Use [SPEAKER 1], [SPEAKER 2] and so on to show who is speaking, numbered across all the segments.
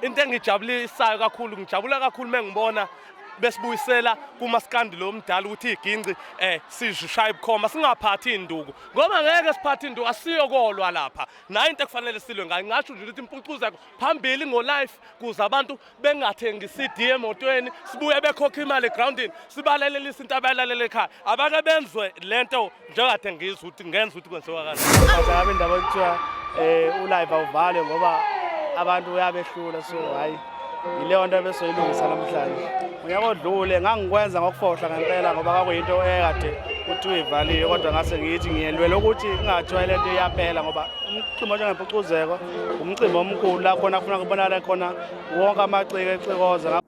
[SPEAKER 1] Into engijabulisayo kakhulu, ngijabula kakhulu mengibona besibuyisela kumaskandi lo mdala ukuthi iginci sishaya ubukhoma, singaphathi induku ngoba ngeke siphathe induku, asiyokolwa lapha. Nayo into ekufanele silwe ngayo. Ngingasho nje ukuthi impucuzeko phambili ngo-life kuze abantu bengathengi CD emotweni, sibuye bekhokha imali egroundini, sibalalelise into abayalalela ekhaya. Abake benzwe lento njengade ngizwa ukuthi ngenza ukuthi kwenziwa kanjani.
[SPEAKER 2] Ngabe indaba ekuthiwa ulive awuvale ngoba abantu uyabehlula, so hayi yileyo nto ebesoyilungisa namhlanje. Unyaka odlule ngangikwenza ngokufohla ngempela ngoba kwakuyinto ekade kuthiwa ivaliwe, kodwa ngase ngithi ngiyelwela ukuthi kungathiwa le nto iyaphela ngoba umcimbi onjengempucuzeko umcimbi omkhulu la khona kufuna kubonakale khona wonke amaciko ecikoza.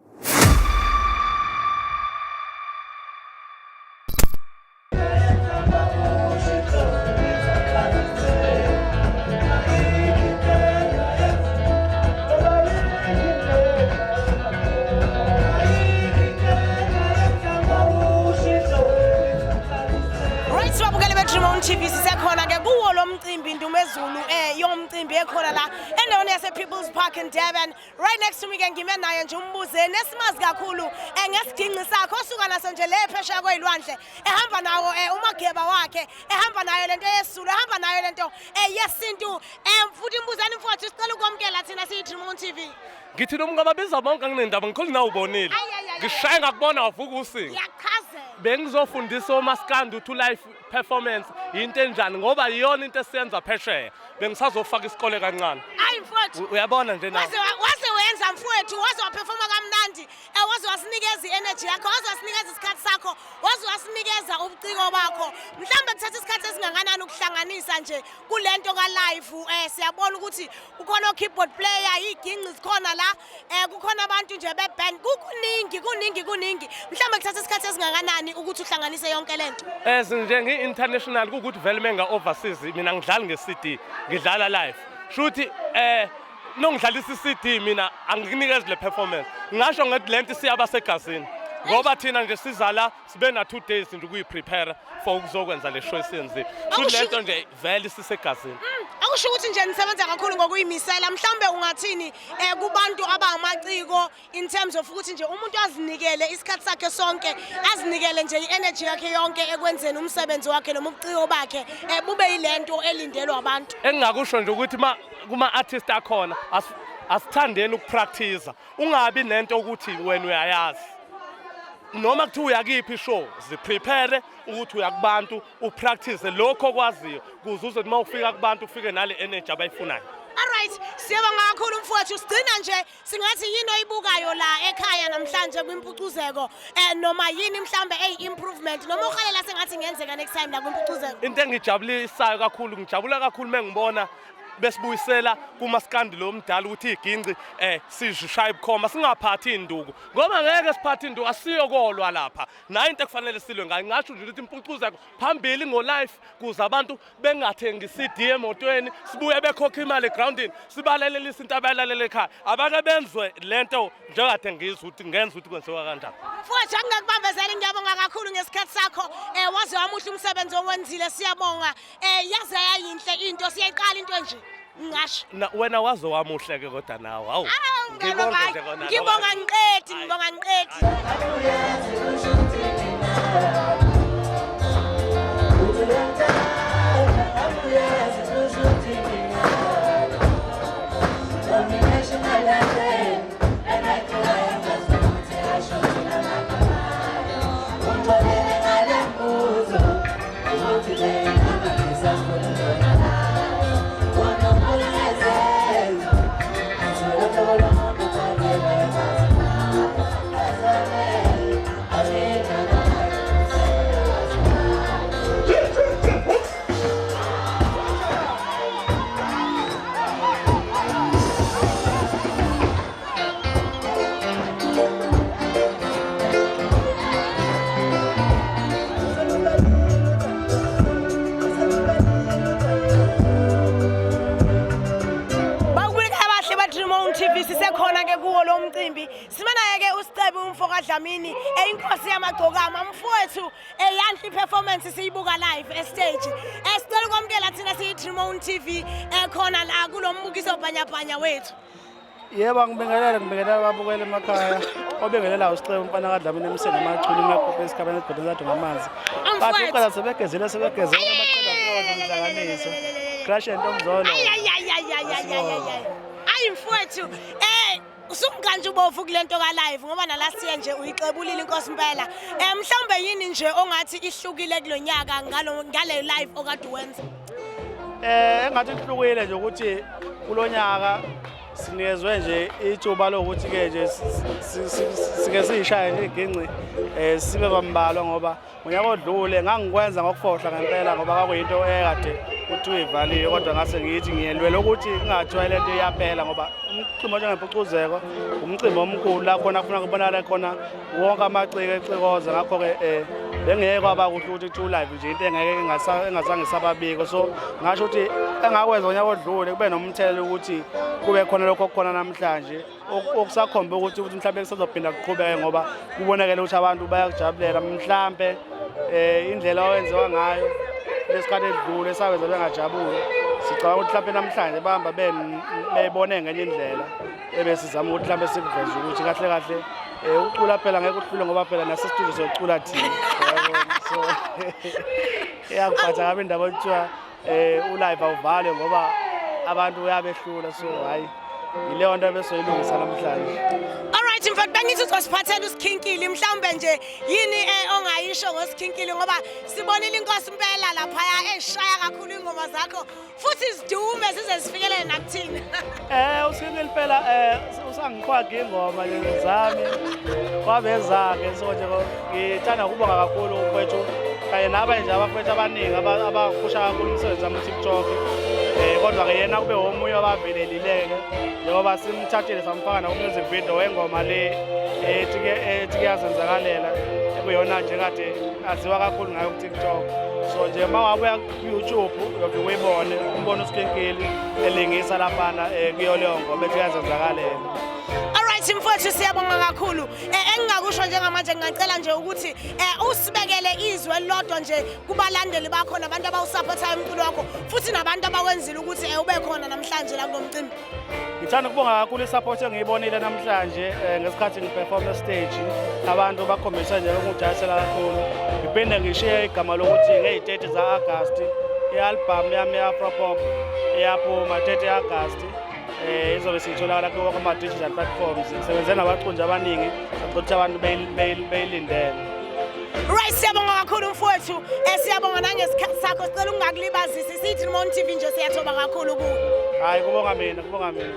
[SPEAKER 3] Right, babukeli be-Dream On TV, sisekhona ke kuwo lo mcimbi Ndumezulu yomcimbi ekhona la endaweni yase-People's Park in Durban. Right next to me ke ngime naye nje uMbuzeni esimazi kakhulu ngesiginci sakhe osuka naso nje le phesheya kwey'lwandle, ehamba nawo umageba wakhe, ehamba nayo lento yesizulu, ehamba nayo lento yesintu. Futhi Mbuzeni mfowethu, sicela ukwamukela thina siyi-Dream On TV.
[SPEAKER 1] Ngithi noma ungababiza bonke anginendaba, ngikhulu nawe ubonile.
[SPEAKER 3] Ay, ay, ay, ay.
[SPEAKER 1] Ngishaye ngakubona wavuka usinga.
[SPEAKER 3] Ngiyachazela.
[SPEAKER 1] Bengizofundisa omaskandi ukuthi live performance into enjani ngoba iyona into esiyenza phesheya. Bengisazofaka isikole kancane.
[SPEAKER 3] Ayi mfowethu.
[SPEAKER 1] Uyabona nje nawe.
[SPEAKER 3] Waze wenza mfowethu, waze waperforma kamnandi, waze wasinikeza i-energy yakho, waze wasinikeza isikhathi sakho, waze wasinikeza ubuciko bakho. Mhlawumbe kuthatha isikhathi esingakanani ukuhlanganisa nje kulento ka-live? Siyabona ukuthi kukhona o-keyboard player, iy'ginci zikhona la, kukhona abantu nje be-band, kuningi kuningi kuningi. Mhlawumbe kuthatha isikhathi esingakanani ukuthi uhlanganise yonke lento?
[SPEAKER 1] As nje ngi-international kuwukuthi vele menga overseas mina ngidlali nge-CD, ngidlala live. Shuthi nongidlalisa i-CD mina angikunikezi le performance. Ngingasho ngathi lento siyaba segazini ngoba thina nje sizala sibe na 2 days nje ukuyiprepare for ukuzokwenza le show esiyenzile. Futhi lento nje vele isisegazini.
[SPEAKER 3] Akusho ukuthi nje nisebenza kakhulu ngokuyimisela. Mhlawumbe ungathini kubantu abangamaciko in terms of ukuthi nje umuntu azinikele isikhathi sakhe sonke, azinikele nje i-energy yakhe yonke ekwenzeni umsebenzi wakhe noma ubuciko bakhe, bube yilento elindelwa abantu?
[SPEAKER 1] Engingakusho nje ukuthi kuma-artist akhona asithandeni ukupractice, ungabi nento ukuthi wena uyayazi noma kuthiwa uyakiphi ishow, ziprepare ukuthi uya kubantu upractice lokho okwaziyo kuze uze uma ufika kubantu ufike nale energy abayifunayo.
[SPEAKER 3] Alright, siyabonga kakhulu mfowethu. Sigcina nje singathi yini oyibukayo la ekhaya namhlanje kwimpucuzeko, noma yini mhlambe eyi-improvement noma uhalela sengathi ingenzeka next time la kwimpucuzeko?
[SPEAKER 1] Into engijabulisayo kakhulu, ngijabula kakhulu mengibona besibuyisela kumaskandi lo mdala ukuthi iginci sishaya ubukhoma, singaphathi induku ngoba ngeke siphathe induku, asiyokolwa lapha. Nayo into ekufanele silwe ngayo. Ngingasho nje ukuthi impucuzeko phambili ngo-life kuze abantu bengathengi CD emotweni, sibuye bekhokha imali egroundini, sibalalelise into abayalalela ekhaya. Abake benzwe lento njengade ngizwa ukuthi ngenza ukuthi kwenziwa kanjani.
[SPEAKER 3] Mfowethu, angingakubambezeli, ngiyabonga kakhulu ngesikhathi sakho. Waze wamuhle umsebenzi owenzile, siyabonga. Yaze yayinhle into, siyayiqala into nje. Ngingasho.
[SPEAKER 1] Wena waze wamuhle ke kodwa nawe. Hawu.
[SPEAKER 3] Ngibonge
[SPEAKER 1] nje kona.
[SPEAKER 3] Ngibonga ngiqedi, ngibonga ngiqedi. Sisekhona ke kuwo lo mcimbi, simanaye ke uSicebi umfo kaDlamini, eyinkosi yamagcokama. Mfowethu, eyanhle performance siyibuka live estage. Sicela ukwamukela thina siyi-Dream On TV ekhona la kulo mbukiso bhanyabhanya wethu.
[SPEAKER 2] Yebo, ngibingelele, ngibingelele ababukeli emakhaya. Obingelelayo uSixeko umfana kaDlamini emseni amachulu imaqoqo esikhabeni esigodini sadwa ngamanzi. Bathi
[SPEAKER 3] Mfowethu.
[SPEAKER 2] uqala sebegezile, sebegezile baqeda inhlanganiso. Crash and Ntombizolo.
[SPEAKER 3] Ayayayayayayayay. Ayi mfowethu, usumkanje ubovu kulento ka live ngoba na last year nje uyixebulile inkosi impela. Mhlawumbe yini nje ongathi ihlukile kulonyaka ngale live okade uwenza?
[SPEAKER 2] Engathi kuhlukile nje ukuthi kulonyaka sinikezwe nje ithuba lokuthi ke nje sike siyishaye nje iginci, sibe bambalwa, ngoba ngonyaka odlule ngangikwenza ngokufohla ngempela ngoba kwakuyinto ekade kuthiwa ivaliwe, kodwa ngase ngithi ngiyelwela ukuthi kungathiwa le nto iyaphela, ngoba umcimbi onjengempucuzeko umcimbi omkhulu la khona kufuna kubonakale khona wonke amaciko ecikoza. Ngakho-ke bengeke kwaba kuhle ukuthi kuthiwa live nje into engeke engazange isababiko. So ngasho ukuthi engakwenza ngonyaka odlule kube nomthelela ukuthi kube khona lokho okukhona namhlanje, okusakhomba ukuthi mhlawumbe kusazophinda kuqhubeke, ngoba kubonakele ukuthi abantu bayakujabulela. Mhlampe indlela owenziwa ngayo lesikhathi edlule sawenza bengajabuli, sicabanga ukuthi mhlawumbe namhlanje bahamba bebone ngenye indlela ebesizama ukuthi mhlawumbe sikuveze ukuthi kahle kahle ukucula phela ngeke uhlule, ngoba phela nase-studio siyocula thina. Uyabona? So iyangiphatha kabi indaba ekuthiwa ulive awuvalwe ngoba abantu uyabehlula. So hhayi, yileyo nto ebesoyilungisa namhlanje.
[SPEAKER 3] Alright mfowethu, bengithi uzosiphathela uSikhinkili. Mhlawumbe nje yini ongayisho ngoSikhinkili, ngoba sibonile inkosi impela laphaya eshaya kakhulu ingoma zakho futhi zidume zize zifikelele nakuthina.
[SPEAKER 2] USikhinkili phela usangiqhwaga ingoma nje zami kwabezakhe, so nje ngithanda ukubonga kakhulu mfowethu kanye nabanye nje abafowethu abaningi abaphusha kakhulu umsebenzi wami ku-TikTok. Kodwa-ke yena kube omunye wabavelelile-ke njengoba simthathile samfaka naku-music video wengoma le ethi kuyazenzakalela, ekuyona nje kade aziwa kakhulu ngayo ku-TikTok. So nje uma ngabe uya ku-YouTube uyofike uyibone, umbone uSikhinkili elingisa laphana kuyo leyo ngoma ethi kuyazenzakalela.
[SPEAKER 3] Alright mfowethu, siyabonga kakhulu. Engingakusho njengamanje, ngingacela nje ukuthi usibekele izwi elilodwa nje kubalandeli bakho nabantu abawusupportayo umculo wakho futhi nabantu abawenzile ukuthi ube khona namhlanje la kulo mcimbi.
[SPEAKER 2] Ngithanda ukubonga kakhulu i-support engiyibonile namhlanje ngesikhathi ngiperform stage. Abantu bakhombisa nje ukungijabulisa kakhulu. Ngiphinde ngishiye igama lokuthi ngeyi-30 za-August i-album yami ye-Afro Pop iyaphuma, 30 August. Izobe siyitholakala kuwo wonke ama-digital platforms. Ngisebenze nabaculi abaningi, sacela ukuthi abantu beyilindele.
[SPEAKER 3] Right, siyabonga kakhulu mfowethu. Siyabonga nangesikhathi sakho. Sicela ungakulibazisi. Sithi Limon TV nje siyathoba kakhulu kuwe.
[SPEAKER 2] Hhayi, kubonga mina, kubonga mina.